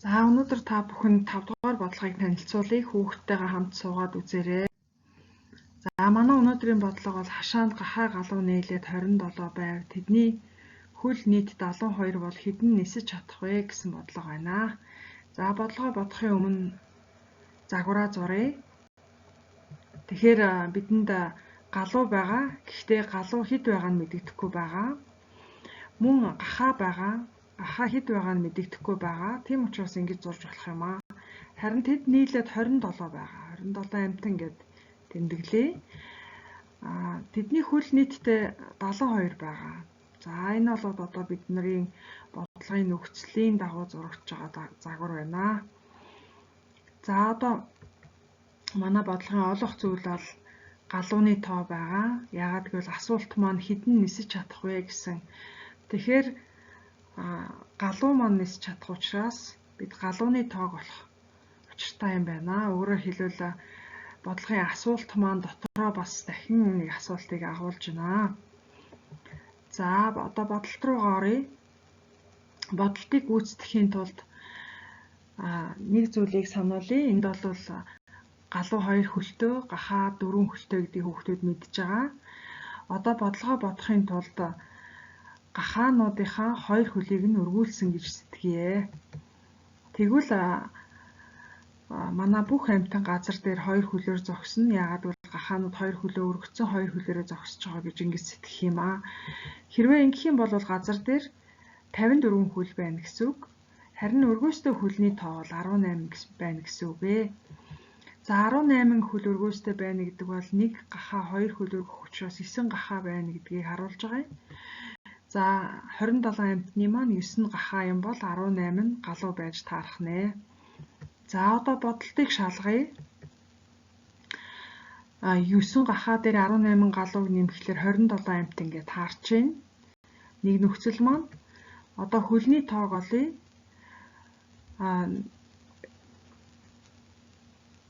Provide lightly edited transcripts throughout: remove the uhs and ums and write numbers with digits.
За, өнөөдөр та бүхэн 5 дугаар бодлогыг танилцуулъя. Хүүхдтэйгээ хамт суугаад үзээрэй. За, манай өнөөдрийн бодлого бол хашаанд гахай галуу нийлээд 27 байв. Тэдний хөл нийт 72 бол хэдэн нисэж чадах вэ гэсэн бодлого байна. За, бодлогоо бодохын өмнө загвараа зуръя. Тэгэхээр бидэнд галуу байгаа. Гэхдээ галуу хэд байгаа нь мэдэгдэхгүй байгаа. Мөн гахай байгаа. Гахай хэд байгаа нь мэдэгдэхгүй байгаа. Тийм учраас ингэж зурж болох юм аа. Харин тэд нийлээд 27 байгаа. 27 амьтан гээд тэмдэглэе. Тэдний хөл нийтдээ 72 байгаа. За, энэ бол одоо бидний бодлогын нөхцөлийн дагуу зурагдж байгаа загвар байна. За, одоо манай бодлогын олох зүйл бол галууны тоо байгаа. Яагаад гэвэл асуулт маань хэдэн нисэж чадах вэ гэсэн. Тэгэхээр галуу маань нисэж чадах учраас бид галууны тоог олох учиртай юм байна. Өөрөөр хэлбэл, бодлогын асуулт маань дотроо бас дахин нэг асуултыг агуулж байна. За, одоо бодолт руугаа оръё. Бодолтыг гүйцэтгэхийн тулд нэг зүйлийг сануулъя. Энд бол галуу 2 хөлтөө, гахай 4 хөлтөө гэдгийг хүүхдүүд мэдж байгаа. Одоо бодлогоо бодохын тулд гахаануудынхаа 2 хөлийг нь өргүүлсэн гэж сэтгэе. Тэгвэл манай бүх амьтан газар дээр 2 хөлөөр зогсно. Яагаад гэвэл гахаанууд 2 хөлөө өргөцсөн, 2 хөлөөрөө зогсож байгаа гэж ингэж сэтгэх юм аа. Хэрвээ ингэх юм бол газар дээр 54 хөл байна гэсэн үг. Харин өргөөстэй хөлний тоо бол 18 байна гэсэн үг ээ. За, 18 хөл өргөөстэй байна гэдэг бол нэг гахай 2 хөл өргөх учраас 9 гахай байна гэдгийг харуулж байгаа юм. За, 27 амьтны маань 9 гахай юм бол 18 нь галуу байж таарах нэ. За, одоо бодолтыг шалгая. 9 гахай дээр 18 галууг нэмэхлээр 27 амьт ингээд таарч байна. Нэг нөхцөл маань. Одоо хөлний тоог олъё.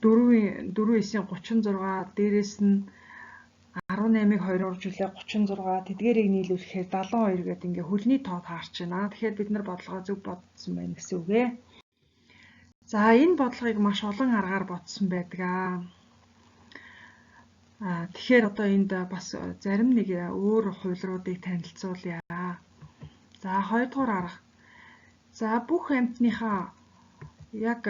4 4 9 36, дээрээс нь 18-ыг 2 үржүүлээ 36, тэдгээрийг нийлүүлэхээр 72 гэдэг ингээ хөлний тоо таарч байна. Тэгэхээр бид нар бодлогоо зөв бодсон байна гэсэн үг ээ. За, энэ бодлогыг маш олон аргаар бодсон байдаг аа. Тэгэхээр одоо энд бас зарим нэг өөр хувилруудыг танилцуулъя. За, хоёрдугаар арга. За, бүх амьтныхаа яг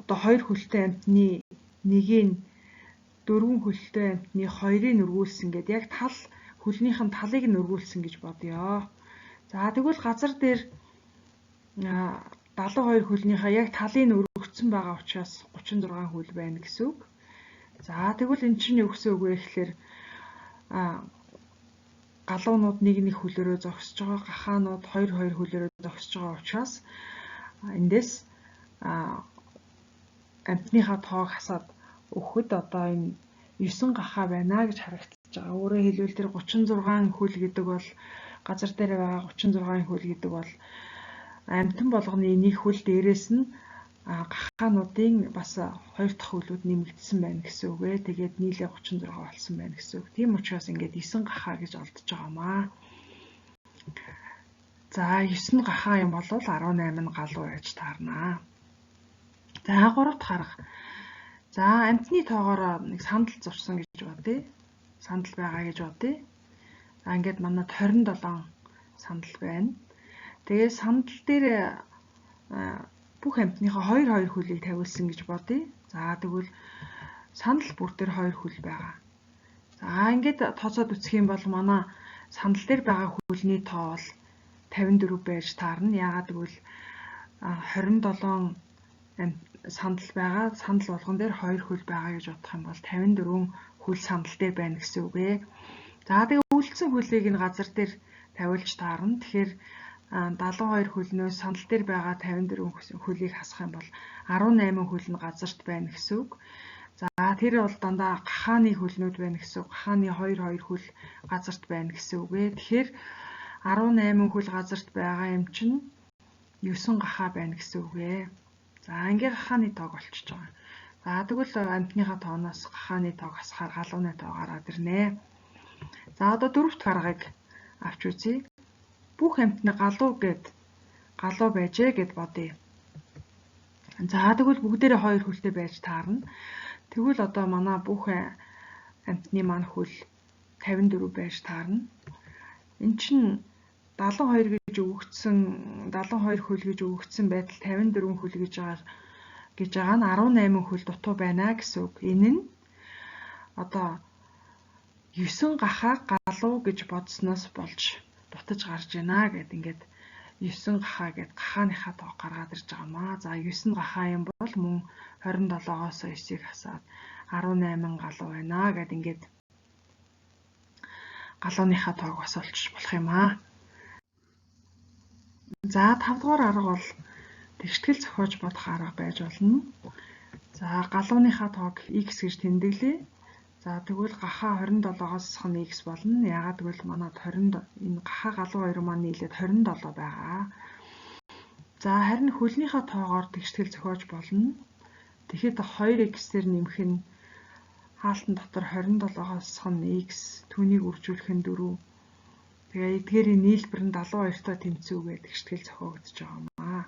одоо хоёр хөлтэй амьтны нэгийг дөрвөн хөлтэй амьтны хоёрыг өргүүлсэн гээд яг тал хөлнийх нь талыг нь өргүүлсэн гэж бодъё. За, тэгвэл газар дээр 72 хөлнийхээ яг талыг нь өргөцсөн байгаа учраас 36 хөл байна гэсэн үг. За, тэгвэл эн чинь юу гэсэн үг вэ гэхээр галуунууд нэг нэг хөлөөрөө зогсож байгаа, гахаанууд хоёр хоёр хөлөөрөө зогсож байгаа учраас эндээс амьтныхаа тоог хасаад өгөхөд одоо энэ 9 гахай байна гэж харагдаж байгаа. Өөрөөр хэлбэл, тэр 36 хөл гэдэг бол, газар дээр байгаа 36 хөл гэдэг бол амьтан болгоны нэг хөл, дээрээс нь гахаануудын бас хоёр дахь хөлүүд нэмэгдсэн байна гэсэн үг ээ. Тэгээд нийлээ 36 болсон байна гэсэн үг. Тийм учраас ингээд 9 гахай гэж олдож байгаа юм аа. За, 9 гахай юм бол 18 нь галуу байж таарнаа. За, гурав дахь арга. За, амьтны тоогоор нэг сандал зурсан гэж бодъё. Сандал байгаа гэж бодъё. За, ингээд манад 27 сандал байна. Тэгээ сандал дээр бүх амьтныхаа 2 2 хөлийг тавиулсан гэж бодъё. За, тэгвэл сандал бүр дээр 2 хөл байгаа. За, ингээд тооцоод үзэх юм бол манай сандал дээр байгаа хөлний тоо бол 54 байж таарна. Яагаад гэвэл 27 сандал байгаа. Сандал болгон дээр 2 хөл байгаа гэж бодох юм бол 54 хөл сандал дээр байна гэсэн үг ээ. За, тэгээ үлдсэн хөлийг нь газар дээр тавиулж таарна. Тэгэхээр 72 хөлнөөс сандал дээр байгаа 54 хөлийг хасах юм бол 18 хөл нь газарт байна гэсэн үг. За, тэр бол дандаа гахааны хөлнүүд байна гэсэн үг. Гахааны 2 2 хөл газарт байна гэсэн үг ээ. Тэгэхээр 18 хөл газарт байгаа юм чинь 9 гахай байна гэсэн үг ээ. За, ингээ гахааны тоог олчиж байгаа. За, тэгвэл амьтныхаа тооноос гахааны тоог хасахаар галууны тоо гараад ирнэ. За, одоо дөрөвт аргыг авч үзье. Бүх амьтны галуу гээд галуу байжээ гэд бодъё. За тэгвэл бүгдээрээ 2 хөлтэй байж таарна. Тэгвэл одоо манай бүх амьтны маань хөл 54 байж таарна. Эн чинь 72 гэж өгөгдсөн, 72 хөл гэж өгөгдсөн байтал 54 хөл гэж байгаа нь 18 хөл дутуу байна гэсэн үг. Энэ нь одоо 9 гахаа галуу гэж бодсоноос болж дутаж гарч байна гэд ингээд 9 гахаа гэд гахааныхаа тоог гаргаад ирж байгаа маа. За, 9 гахаа юм бол мөн 27-оос 9-ийг хасаад 18 галуу байна гэд ингээд галууныхаа тоог бас олчих болох юм аа. За, 5 дугаар арга бол тэгштгэл зохиож бодох арга байж болно. За, галууныхаа тоог x гэж тэмдэглэе. За, тэгвэл гахаа 27-оос хасах нь x болно. Яагаад гэвэл манад 20, энэ гахаа галуу хоёр маань нийлээд 27 байгаа. За, харин хөлнийхөө тоогоор тэгштгэл зохиож болно. Тэгэхэд 2x-ээр нэмэх нь хаалтан дотор 27-оос хасах нь x, түүнийг үржүүлэх нь 4. Тэгээ эдгээрийн нийлбэр нь 72-той тэнцүү гэдэг тэгштгэл зохиогдож байгаа юм аа.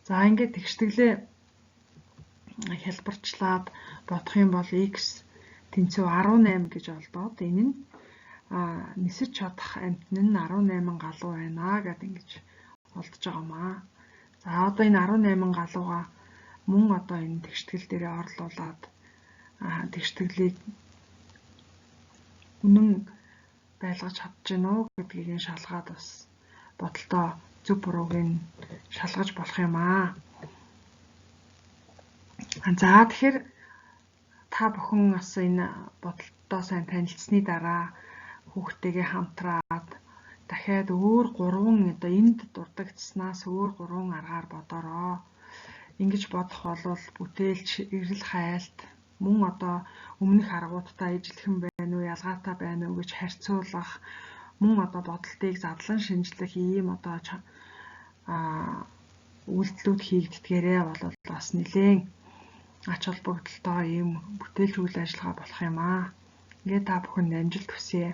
За, ингээд тэгштгэлээ хялбарчлаад бодох юм бол x тэнцүү 18 гэж олдоод, энэ нь нисэж чадах амьтан нь 18 галуу байна гэдээ ингэж олдож байгаа юм аа. За, одоо энэ 18 галууга мөн одоо энэ тэгштгэл дээрээ орлуулад тэгштгэлийг үнэн байлгаж чадаж гэнэ үү гэдгийг нь шалгаад бас бодолтоо зөв бурууг нь шалгаж болох юм аа. За, тэгэхээр та бүхэн бас энэ бодолттой сайн танилцсны дараа хүүхдтэйгээ хамтраад дахиад өөр гурван, одоо энд дурдагдсанаас өөр гурван аргаар бодоорой. Ингэж бодох бол бүтээлч, эрэл хайлт, мөн одоо өмнөх аргуудтай ижилхэн байна уу, ялгаатай байна уу гэж харьцуулах, мөн одоо бодолтыг задлан шинжлэх ийм одоо үйлдэлүүд хийгддгээрээ бол бас нэлээн ач холбогдолтой ийм бүтээлч үйл ажиллагаа болох юм аа. Ингээд та бүхэнд амжилт хүсье.